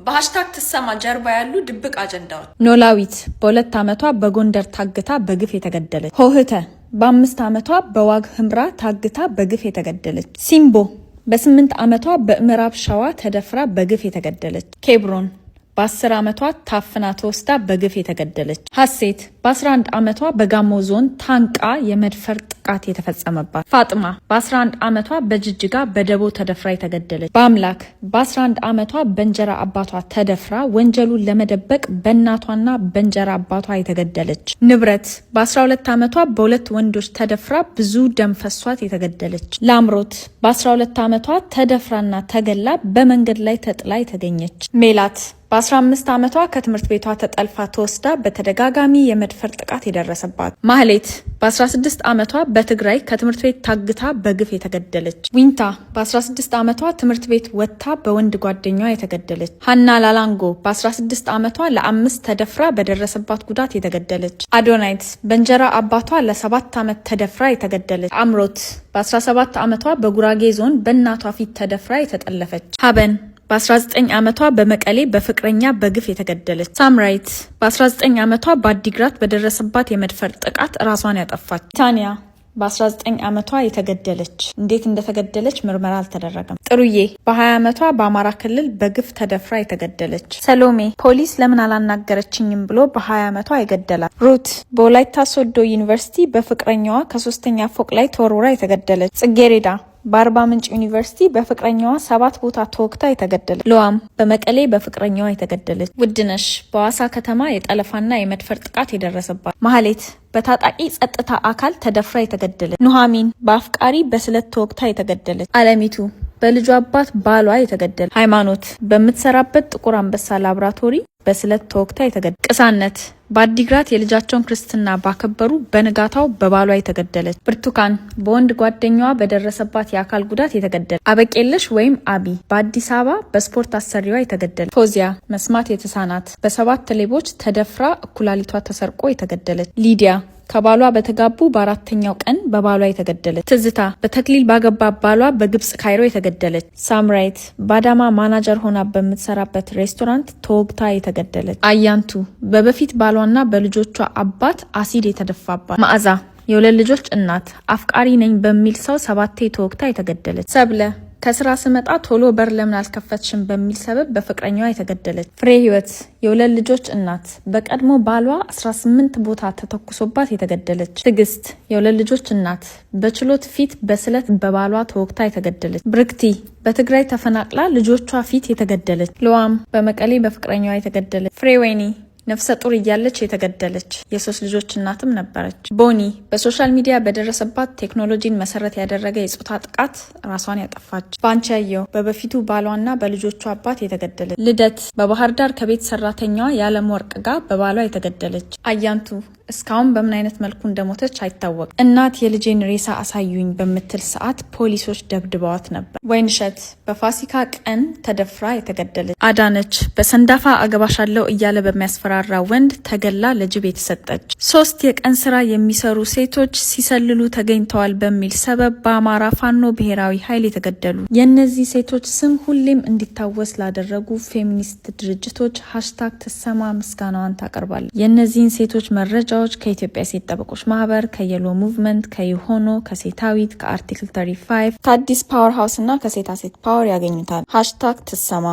በ #ትሰማ ጀርባ ያሉ ድብቅ አጀንዳዎች። ኖላዊት በ2 ዓመቷ በጎንደር ታግታ በግፍ የተገደለች። ሆህተ በ5 ዓመቷ በዋግ ህምራ ታግታ በግፍ የተገደለች። ሲምቦ በ8 ዓመቷ በምዕራብ ሸዋ ተደፍራ በግፍ የተገደለች። ኬብሮን በ10 ዓመቷ ታፍና ተወስዳ በግፍ የተገደለች። ሀሴት በ11 ዓመቷ በጋሞ ዞን ታንቃ የመድፈር ጥቃት የተፈጸመባት። ፋጥማ በ11 ዓመቷ በጅጅጋ በደቦ ተደፍራ የተገደለች። በአምላክ በ11 ዓመቷ በእንጀራ አባቷ ተደፍራ ወንጀሉን ለመደበቅ በእናቷና በእንጀራ አባቷ የተገደለች። ንብረት በ12 ዓመቷ በሁለት ወንዶች ተደፍራ ብዙ ደም ፈሷት የተገደለች። ላምሮት በ12 ዓመቷ ተደፍራና ተገላ በመንገድ ላይ ተጥላ የተገኘች። ሜላት በ15 ዓመቷ ከትምህርት ቤቷ ተጠልፋ ተወስዳ በተደጋጋሚ የመድፈር ጥቃት የደረሰባት። ማህሌት በ16 ዓመቷ በትግራይ ከትምህርት ቤት ታግታ በግፍ የተገደለች። ዊንታ በ16 ዓመቷ ትምህርት ቤት ወጥታ በወንድ ጓደኛዋ የተገደለች። ሀና ላላንጎ በ16 ዓመቷ ለአምስት ተደፍራ በደረሰባት ጉዳት የተገደለች። አዶናይት በእንጀራ አባቷ ለ7 ዓመት ተደፍራ የተገደለች። አምሮት በ17 ዓመቷ በጉራጌ ዞን በእናቷ ፊት ተደፍራ የተጠለፈች። ሀበን በ19 ዓመቷ በመቀሌ በፍቅረኛ በግፍ የተገደለች። ሳምራይት በ19 ዓመቷ በአዲግራት በደረሰባት የመድፈር ጥቃት ራሷን ያጠፋች። ታንያ በ19 ዓመቷ የተገደለች። እንዴት እንደተገደለች ምርመራ አልተደረገም። ጥሩዬ በ20 ዓመቷ በአማራ ክልል በግፍ ተደፍራ የተገደለች። ሰሎሜ ፖሊስ ለምን አላናገረችኝም ብሎ በ20 ዓመቷ የገደላት። ሩት በወላይታ ሶዶ ዩኒቨርሲቲ በፍቅረኛዋ ከሶስተኛ ፎቅ ላይ ተወርውራ የተገደለች። ጽጌሬዳ በአርባ ምንጭ ዩኒቨርሲቲ በፍቅረኛዋ ሰባት ቦታ ተወግታ የተገደለች። ሎዋም በመቀሌ በፍቅረኛዋ የተገደለች። ውድነሽ በዋሳ ከተማ የጠለፋና የመድፈር ጥቃት የደረሰባት። ማህሌት በታጣቂ ጸጥታ አካል ተደፍራ የተገደለች። ኑሐሚን በአፍቃሪ በስለት ተወግታ የተገደለች። አለሚቱ በልጇ አባት ባሏ የተገደለ። ሃይማኖት በምትሰራበት ጥቁር አንበሳ ላብራቶሪ በስለት ተወግታ የተገደለች። ቅሳነት በአዲግራት የልጃቸውን ክርስትና ባከበሩ በንጋታው በባሏ የተገደለች። ብርቱካን በወንድ ጓደኛዋ በደረሰባት የአካል ጉዳት የተገደለች። አበቄለሽ ወይም አቢ በአዲስ አበባ በስፖርት አሰሪዋ የተገደለች። ፎዚያ መስማት የተሳናት በሰባት ሌቦች ተደፍራ እኩላሊቷ ተሰርቆ የተገደለች። ሊዲያ ከባሏ በተጋቡ በአራተኛው ቀን በባሏ የተገደለች። ትዝታ በተክሊል ባገባ ባሏ በግብጽ ካይሮ የተገደለች። ሳምራይት በአዳማ ማናጀር ሆና በምትሰራበት ሬስቶራንት ተወግታ የተገደለች። አያንቱ በበፊት ባሏና በልጆቿ አባት አሲድ የተደፋባት። መዓዛ የሁለት ልጆች እናት አፍቃሪ ነኝ በሚል ሰው ሰባቴ ተወግታ የተገደለች። ሰብለ ከስራ ስመጣ ቶሎ በር ለምን አልከፈትሽም በሚል ሰበብ በፍቅረኛዋ የተገደለች። ፍሬ ህይወት የሁለት ልጆች እናት በቀድሞ ባሏ 18 ቦታ ተተኩሶባት የተገደለች። ትዕግስት የሁለት ልጆች እናት በችሎት ፊት በስለት በባሏ ተወግታ የተገደለች። ብርክቲ በትግራይ ተፈናቅላ ልጆቿ ፊት የተገደለች። ልዋም በመቀሌ በፍቅረኛዋ የተገደለች። ፍሬ ወይኒ ነፍሰ ጡር እያለች የተገደለች የሶስት ልጆች እናትም ነበረች። ቦኒ በ social media በደረሰባት ቴክኖሎጂን መሰረት ያደረገ የጾታ ጥቃት ራሷን ያጠፋች። ባንቻየው በበፊቱ ባሏና በልጆቿ አባት የተገደለች። ልደት በባህር ዳር ከቤት ሰራተኛዋ የዓለም ወርቅ ጋር በባሏ የተገደለች። አያንቱ እስካሁን በምን አይነት መልኩ እንደሞተች አይታወቅም። እናት የልጄን ሬሳ አሳዩኝ በምትል ሰዓት ፖሊሶች ደብድበዋት ነበር። ወይንሸት በፋሲካ ቀን ተደፍራ የተገደለች። አዳነች በሰንዳፋ አገባሻለሁ እያለ በሚያስፈራራ ወንድ ተገላ ለጅብ የተሰጠች። ሶስት የቀን ስራ የሚሰሩ ሴቶች ሲሰልሉ ተገኝተዋል በሚል ሰበብ በአማራ ፋኖ ብሔራዊ ኃይል የተገደሉ። የእነዚህ ሴቶች ስም ሁሌም እንዲታወስ ላደረጉ ፌሚኒስት ድርጅቶች #ትሰማ ምስጋናዋን ታቀርባለች። የእነዚህን ሴቶች መረጃዎች ከኢትዮጵያ ሴት ጠበቆች ማህበር፣ ከ Yellow Movement፣ ከይሆኖ፣ ከሴታዊት፣ ከ Article 35፣ ከአዲስ Power House እና ከሴታሴት Power ያገኙታል። #ትሰማ።